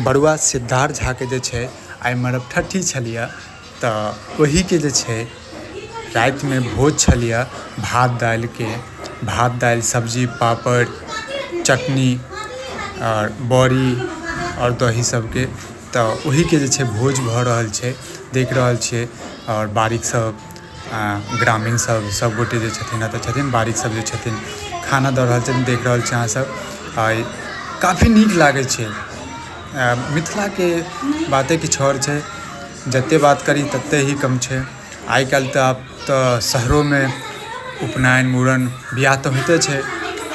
बरुआ सिद्धार्थ झाके जे छै आइ मरबठट्ठी छलियै तऽ ओहीके जे छै रातिमे भोज छलियै भात दालिके, भात दालि सब्जी पापड़ चटनी आओर बड़ी आओर दही सबके। तऽ ओहीके जे छै भोज भऽ रहल छै, देख रहल छियै। आओर बारिक सब ग्रामीण सब सब गोटे जे छथिन एतऽ छथिन, बारिक सब जे छथिन खाना दऽ रहल छथिन, देख रहल छी अहाँ सब। आ काफी नीक लागै छै। मिथिलाके बाते किछु आओर छै, जते बात करी तते ही कम छै। आइ काल्हि तऽ आब तऽ शहरोमे उपनयन मूड़न बियाह तऽ होइते छै,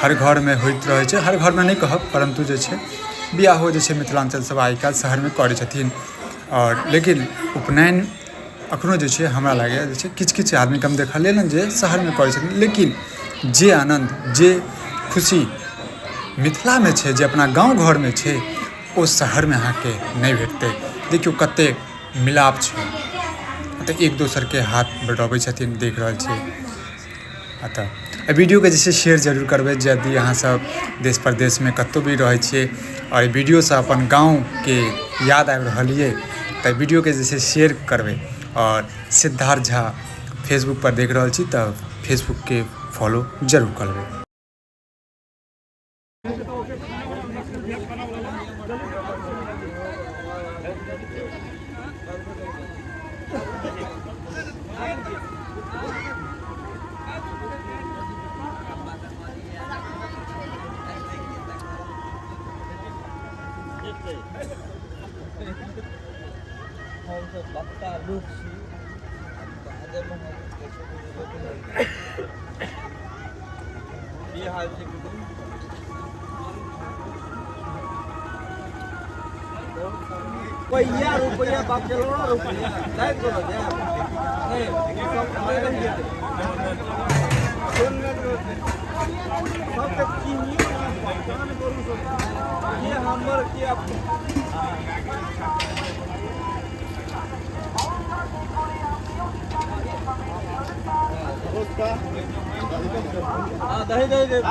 हर घरमे होइत रहै छै। हर घरमे नहि कहब, परन्तु जे छै बियाहो जे छै मिथिलाञ्चल सब आइ काल्हि शहरमे करै छथिन। आओर लेकिन उपनयन अखनो जे छै हमरा लागैए जे छै किछु किछु आदमीके हम देखलियै ने जे शहरमे करै छथिन, लेकिन जे आनन्द जे खुशी मिथिलामे छै, जे अपना गाँव घरमे छै, ओ शहरमे अहाँके नहि भेटतै। देखियौ कतेक मिलाप छै, तऽ एक दोसरके हाथ बटबै छथिन, देख रहल छियै। अतः एहि वीडियोके जे छै शेयर जरूर करबै यदि अहाँसभ देश परदेशमे कतहु भी रहै छियै आओर एहि वीडियोसँ अपन गाँवके याद आबि रहल यए तऽ वीडियोके जे छै शेयर करबै। आओर सिद्धार्थ झा फेसबुकपर देख रहल छी तऽ फेसबुकके फॉलो जरूर कऽ लेबै। हमसब बच्चा लोक छी। की हाल छै कुटुम? रुपैया रुपैया बाप चलो ना, रुपैया टाइम करो जा नहीं सब सबके चिन्हियो ना, पहचान करू सब के हमर के अपन। हाँ दही दही दही